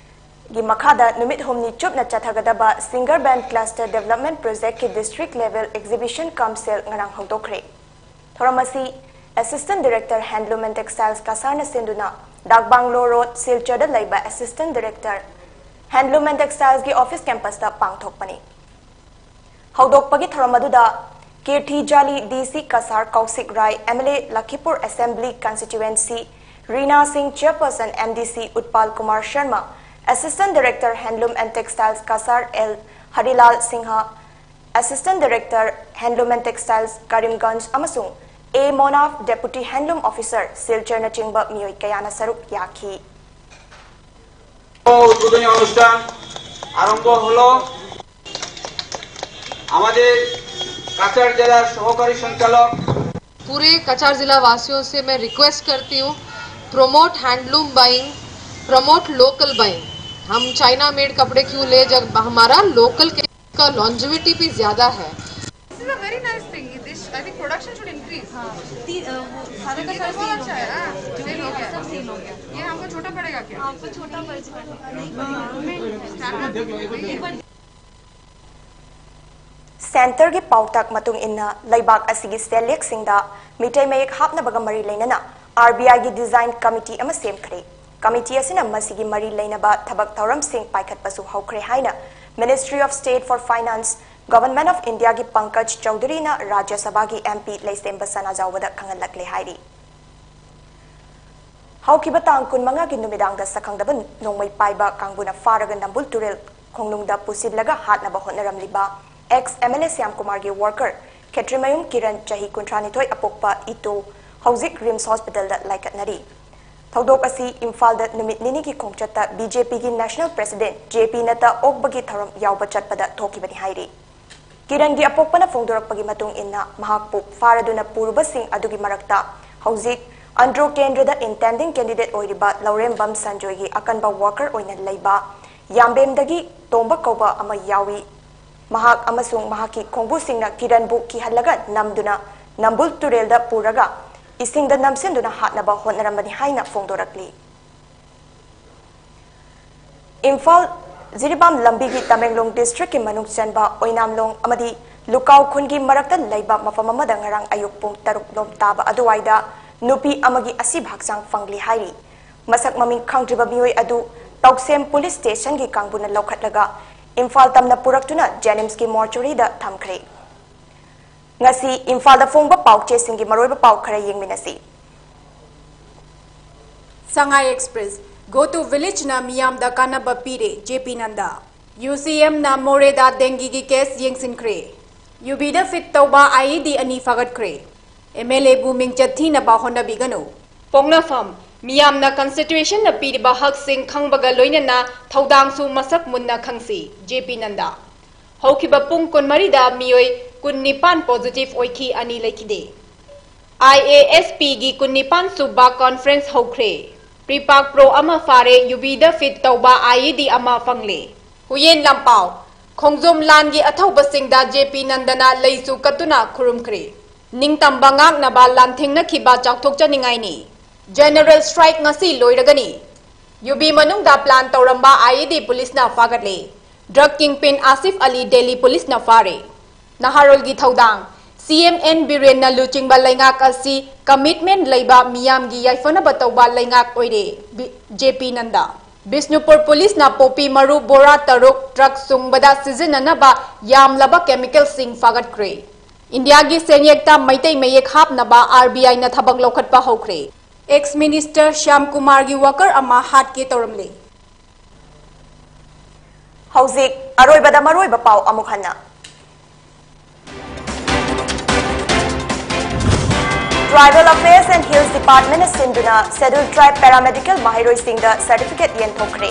ꯒꯤ ꯃꯈꯥꯗ ꯅꯨꯃꯤꯠ ꯍꯨꯝꯅꯤ ꯆꯨꯞꯅ ꯆꯠꯊꯒꯗꯕ Single Band Cluster Development Projectꯀꯤ District Level Exhibition cum Sale ꯉꯔꯥꯡ ꯍꯧꯗꯣꯛꯈ꯭ꯔꯦ꯫ ꯊꯧꯔꯝ ꯑꯁꯤ Assistant Director Handloom and Textiles ꯀꯁꯥꯔꯅ ꯁꯤꯟꯗꯨꯅ ꯗꯥꯛꯕꯥꯡꯂꯣ ꯔꯣꯗ, ꯁꯤꯜꯆꯔꯗ ꯂꯩꯕ Assistant Director Handloom and Textilesꯀꯤ office campusꯇ ꯄꯥꯡꯊꯣꯛꯄꯅꯤ꯫ ꯍꯧꯗꯣꯛꯄꯒꯤ ꯊꯧꯔꯝ ꯑꯗꯨꯗ ꯀꯤꯔꯊꯤ ꯖꯥꯂꯤ, D C Cachar ꯀꯧꯁꯤꯛ Rai, M L A ꯂꯈꯤꯄꯨꯔ Assembly Constituency, ꯔꯤꯅꯥ ꯁꯤꯡ, Chairperson M D C, ꯎꯠꯄꯥꯜ Kumar Sharma, Assistant Director Handloom and Textiles Cachar L ꯍꯔꯤꯂꯥꯜ Singh, Assistant Director Handloom and Textiles Karimganj ꯑꯃꯁꯨꯡ A ꯃꯣꯅꯥꯐ, Deputy Handloom Officer ꯁꯤꯜꯆꯔꯅꯆꯤꯡꯕ ꯃꯤꯑꯣꯏ ꯀꯌꯥꯅ ꯁꯔꯨꯛ ꯌꯥꯈꯤ꯫ উদ্বোধনী অনুষ্ঠান আরম্ভ হলো। আমাদের কাছাড় জেলার সহকারী সঞ্চালক पूरे कचार जिला वासियों से मैं रिक्वेस्ट करती हूँ, promote handloom buying, promote local buying। हम चाइना मेड कपड़े क्यों ले, जब हमारा लोकल के का लॉन्जिविटी भी ज्यादा है। This is a very nice thing. This, I think production should increase। हाँ, ती-, अ, वो सारा का ये सारा तो बहुत सेल हो अच्छा गया। है, हाँ, जो सेल भी हो है, गया। सब सेल हो गया। ये हमको छोटा पड़ेगा क्या? आपको छोटा पड़ जाएगा। नहीं पड़ेगा। Standard एक बार Centreꯒꯤ ꯄꯥꯎꯇꯥꯛ ꯃꯇꯨꯡ ꯏꯟꯅ, ꯂꯩꯕꯥꯛ ꯑꯁꯤꯒꯤ ꯁꯦꯜꯌꯦꯛꯁꯤꯡꯗ ꯃꯤꯇꯩ ꯃꯌꯦꯛ ꯍꯥꯞꯅꯕꯒ ꯃꯔꯤ ꯂꯩꯅꯅ R B Iꯒꯤ design committee ꯑꯃ ꯁꯦꯝꯈ꯭ꯔꯦ꯫ Committee ꯑꯁꯤꯅ ꯃꯁꯤꯒꯤ ꯃꯔꯤ ꯂꯩꯅꯕ ꯊꯕꯛ ꯊꯧꯔꯝꯁꯤꯡ ꯄꯥꯏꯈꯠꯄꯁꯨ ꯍꯧꯈ꯭ꯔꯦ ꯍꯥꯏꯅ Ministry of State for Finance, Government of Indiaꯒꯤ Pankaj ꯆꯧꯙꯨꯔꯤꯅ ꯔꯥꯖ꯭ꯌ ꯁꯚꯥꯒꯤ M P ꯂꯩꯁꯦꯝꯕ ꯁꯅꯥꯖꯥꯎꯕꯗ ꯈꯪꯍꯜꯂꯛꯂꯦ ꯍꯥꯏꯔꯤ꯫ ꯍꯧꯈꯤꯕ ꯇꯥꯡ ꯀꯨꯟꯃꯉꯥꯒꯤ ꯅꯨꯃꯤꯗꯥꯡꯗ ꯁꯛꯈꯪꯗꯕ ꯅꯣꯡꯃꯩ ꯄꯥꯏꯕ ꯀꯥꯡꯕꯨꯅ ꯐꯥꯔꯒ ꯅꯝꯕꯨꯜ ꯇꯨꯔꯦꯜ ꯈꯣꯡꯅꯨꯡꯗ ꯄꯨꯁꯤꯜꯂꯒ ꯍꯥꯠꯅꯕ ꯍꯣꯠꯅꯔꯝꯂꯤꯕ ex M L A Shyam ꯀꯨꯃꯥꯔꯒꯤ worker ꯈꯦꯇ꯭ꯔꯤꯃꯌꯨꯝ ꯀꯤꯔꯟ, ꯆꯍꯤ ꯀꯨꯟꯊ꯭ꯔꯥꯅꯤꯊꯣꯏ, ꯑꯄꯣꯛꯄ ꯏꯇꯣ, ꯍꯧꯖꯤꯛ RIMS hospitalꯗ ꯂꯥꯏꯀꯠꯅꯔꯤ꯫ ꯊꯧꯗꯣꯛ ꯑꯁꯤ ꯏꯝꯐꯥꯜꯗ ꯅꯨꯃꯤꯠ ꯅꯤꯅꯤꯒꯤ ꯈꯣꯡꯆꯠꯇ B J Pꯒꯤ National President J P ꯅꯠꯇ ꯑꯣꯛꯕꯒꯤ ꯊꯧꯔꯝ ꯌꯥꯎꯕ ꯆꯠꯄꯗ ꯊꯣꯛꯈꯤꯕꯅꯤ ꯍꯥꯏꯔꯤ꯫ ꯀꯤꯔꯟꯒꯤ ꯑꯄꯣꯛꯄꯅ ꯐꯣꯡꯗꯣꯔꯛꯄꯒꯤ ꯃꯇꯨꯡ ꯏꯟꯅ, ꯃꯍꯥꯛꯄꯨ ꯐꯥꯔꯗꯨꯅ ꯄꯨꯔꯨꯕꯁꯤꯡ ꯑꯗꯨꯒꯤ ꯃꯔꯛꯇ ꯍꯧꯖꯤꯛ ꯑꯟꯗ꯭ꯔꯣ ꯀꯦꯟꯗ꯭ꯔꯗ intending candidate ꯑꯣꯏꯔꯤꯕ ꯂꯧꯔꯦꯝꯕꯝ ꯁꯟꯖꯣꯏꯒꯤ ꯑꯀꯟꯕ worker ꯑꯣꯏꯅ ꯂꯩꯕ ꯌꯥꯝꯕꯦꯝꯗꯒꯤ ꯇꯣꯝꯕ ꯀꯧꯕ ꯑꯃ ꯌꯥꯎꯏ꯫ ꯃꯍꯥꯛ ꯑꯃꯁꯨꯡ ꯃꯍꯥꯛꯀꯤ ꯈꯣꯡꯕꯨꯁꯤꯡꯅ ꯀꯤꯔꯟꯕꯨ ꯀꯤꯍꯜꯂꯒ ꯅꯝꯗꯨꯅ ꯅꯝꯕꯨꯜ ꯇꯨꯔꯦꯜꯗ ꯄꯨꯔꯒ ꯏꯁꯤꯡꯗ ꯅꯝꯁꯤꯟꯗꯨꯅ ꯍꯥꯠꯅꯕ ꯍꯣꯠꯅꯔꯝꯕꯅꯤ ꯍꯥꯏꯅ ꯐꯣꯡꯗꯣꯔꯛꯂꯤ꯫ ꯏꯝꯐꯥꯜ ꯖꯤꯔꯤꯕꯥꯝ ꯂꯝꯕꯤꯒꯤ ꯇꯃꯦꯡꯂꯣꯡ district ꯀꯤ ꯃꯅꯨꯡ ꯆꯟꯕ ꯑꯣꯏꯅꯥꯝꯂꯣꯡ ꯑꯃꯗꯤ ꯂꯨꯀꯥꯎ ꯈꯨꯟꯒꯤ ꯃꯔꯛꯇ ꯂꯩꯕ ꯃꯐꯝ ꯑꯃꯗ ꯉꯔꯥꯡ ꯑꯌꯨꯛ ꯄꯨꯡ ꯇꯔꯨꯛ ꯂꯣꯝ ꯇꯥꯕ ꯑꯗꯨꯋꯥꯏꯗ ꯅꯨꯄꯤ ꯑꯃꯒꯤ ꯑꯁꯤꯕ ꯍꯛꯆꯥꯡ ꯐꯪꯂꯤ ꯍꯥꯏꯔꯤ꯫ ꯃꯁꯛ ꯃꯃꯤꯡ ꯈꯪꯗ꯭ꯔꯤꯕ ꯃꯤꯑꯣꯏ ꯑꯗꯨ ꯇꯧꯁꯦꯝ police station ꯒꯤ ꯀꯥꯡꯕꯨꯅ ꯂꯧꯈꯠꯂꯒ ꯏꯝꯐꯥꯜ ꯇꯝꯅ ꯄꯨꯔꯛꯇꯨꯅ JNIMS ꯀꯤ mortuary ꯗ ꯊꯝꯈ꯭ꯔꯦ꯫ ꯉꯁꯤ ꯏꯝꯐꯥꯜꯗ ꯐꯣꯡꯕ ꯄꯥꯎꯆꯦꯁꯤꯡꯒꯤ ꯃꯔꯨꯑꯣꯏꯕ ꯄꯥꯎ ꯈꯔ ꯌꯦꯡꯃꯤꯟꯅꯁꯤ꯫ Sangai Express, Go to Village ꯅ ꯃꯤꯌꯥꯝꯗ ꯀꯥꯟꯅꯕ ꯄꯤꯔꯦ, J P Nanda꯫ U C M ꯅ ꯃꯣꯔꯦꯗ dengue ꯒꯤ case ꯌꯦꯡꯁꯤꯟꯈ꯭ꯔꯦ꯫ ꯌꯨꯕꯤꯗ feed ꯇꯧꯕ I E D ꯑꯅꯤ ꯐꯥꯒꯠꯈ꯭ꯔꯦ꯫ M L A ꯕꯨ ꯃꯤꯡꯆꯠ ꯊꯤꯅꯕ ꯍꯣꯠꯅꯕꯤꯒꯅꯨ꯫ ꯄꯣꯛꯅꯐꯝ, ꯃꯤꯌꯥꯝꯅ constitution ꯅ ꯄꯤꯔꯤꯕ ꯍꯛꯁꯤꯡ ꯈꯪꯕꯒ ꯂꯣꯏꯅꯅ ꯊꯧꯗꯥꯡꯁꯨ ꯃꯁꯛ ꯃꯨꯟꯅ ꯈꯪꯁꯤ, J P Nanda꯫ ꯍꯧꯈꯤꯕ ꯄꯨꯡ ꯀꯨꯟꯃꯔꯤꯗ ꯃꯤꯑꯣꯏ ꯀꯨꯟꯅꯤꯄꯥꯟ positive ꯑꯣꯏꯈꯤ, ꯑꯅꯤ ꯂꯩꯈꯤꯗꯦ꯫ I A S P ꯒꯤ ꯀꯨꯟꯅꯤꯄꯥꯟ ꯁꯨꯕ conference ꯍꯧꯈ꯭ꯔꯦ꯫ Prepak Pro ꯑꯃ ꯐꯥꯔꯦ, ꯌꯨꯕꯤꯗ feed ꯇꯧꯕ I E D ꯑꯃ ꯐꯪꯂꯦ꯫ ꯍꯨꯌꯦꯟ ꯂꯥꯟꯄꯥꯎ, ꯈꯣꯡꯖꯣꯝ ꯂꯥꯟꯒꯤ ꯑꯊꯧꯕꯁꯤꯡꯗ J P Nanda ꯅ ꯂꯩꯁꯨ ꯀꯠꯇꯨꯅ ꯈꯨꯔꯨꯝꯈ꯭ꯔꯦ꯫ ꯅꯤꯡꯇꯝꯕ ꯉꯥꯛꯅꯕ ꯂꯥꯟꯊꯦꯡꯅꯈꯤꯕ ꯆꯥꯎꯊꯣꯛꯆꯅꯤꯡꯉꯥꯏꯅꯤ꯫ General strike ꯉꯁꯤ ꯂꯣꯏꯔꯒꯅꯤ꯫ ꯌꯨꯕꯤ ꯃꯅꯨꯡꯗ plan ꯇꯧꯔꯝꯕ I E D police ꯅ ꯐꯥꯒꯠꯂꯦ꯫ Drug kingpin ꯑꯥꯁꯤꯐ ꯑꯂꯤ Delhi police ꯅ ꯐꯥꯔꯦ꯫ ꯅꯍꯥꯔꯣꯜꯒꯤ ꯊꯧꯗꯥꯡ, C M N ꯕꯤꯔꯦꯟꯅ ꯂꯨꯆꯤꯡꯕ ꯂꯩꯉꯥꯛ ꯑꯁꯤ commitment ꯂꯩꯕ, ꯃꯤꯌꯥꯝꯒꯤ ꯌꯥꯏꯐꯅꯕ ꯇꯧꯕ ꯂꯩꯉꯥꯛ ꯑꯣꯏꯔꯦ, B-, J P Nanda꯫ Bishnupur police ꯅ poppy ꯃꯔꯨ ꯕꯣꯔꯥ ꯇꯔꯨꯛ truck ꯁꯨꯡꯕꯗ ꯁꯤꯖꯤꯟꯅꯅꯕ ꯌꯥꯝꯂꯕ chemical ꯁꯤꯡ ꯐꯥꯒꯠꯈ꯭ꯔꯦ꯫ ꯏꯟꯗꯤꯌꯥꯒꯤ ꯁꯦꯟꯌꯦꯛꯇ ꯃꯩꯇꯩ ꯃꯌꯦꯛ ꯍꯥꯞꯅꯕ R B I ꯅ ꯊꯕꯛ ꯂꯧꯈꯠꯄ ꯍꯧꯈ꯭ꯔꯦ꯫ Ex minister ꯁ꯭ꯌꯥꯝ ꯀꯨꯃꯥꯔꯒꯤ worker ꯑꯃ ꯍꯥꯠꯀꯦ ꯇꯧꯔꯝꯂꯦ꯫ ꯍꯧꯖꯤꯛ ꯑꯔꯣꯏꯕꯗ ꯃꯔꯨꯑꯣꯏꯕ ꯄꯥꯎ ꯑꯃꯨꯛ ꯍꯟꯅ꯫ Tribal Affairs and Hills Department ꯅ ꯁꯤꯟꯗꯨꯅ Scheduled Tribe Paramedical ꯃꯍꯩꯔꯣꯏꯁꯤꯡꯗ certificate ꯌꯦꯟꯊꯣꯛꯈ꯭ꯔꯦ꯫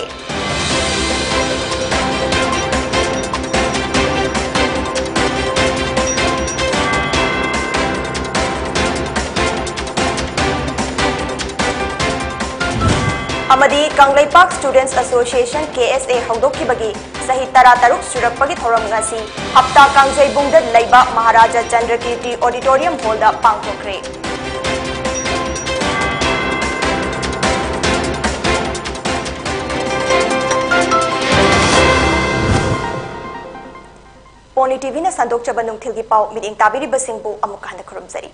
ꯑꯃꯗꯤ Kangleipak Students Association, K S A, ꯍꯧꯗꯣꯛꯈꯤꯕꯒꯤ ꯆꯍꯤ ꯇꯔꯥꯇꯔꯨꯛ ꯁꯨꯔꯛꯄꯒꯤ ꯊꯧꯔꯝ ꯉꯁꯤ ꯍꯞꯇꯥ ꯀꯥꯡꯖꯩꯕꯨꯡꯗ ꯂꯩꯕ ꯃꯍꯥꯔꯥꯖꯥ ꯆꯟꯗ꯭ꯔꯀꯤꯔꯇꯤ Auditorium Hall ꯗ ꯄꯥꯡꯊꯣꯛꯈ꯭ꯔꯦ꯫ ꯇꯤꯚꯤꯅ ꯁꯟꯗꯣꯛꯆꯕ ꯅꯨꯡꯊꯤꯜꯒꯤ ꯄꯥꯎ ꯃꯤꯠꯌꯦꯡ ꯇꯥꯕꯤꯔꯤꯕꯁꯤꯡꯕꯨ ꯑꯃꯨꯛ ꯍꯟꯅ ꯈꯨꯔꯨꯝꯖꯔꯤ꯫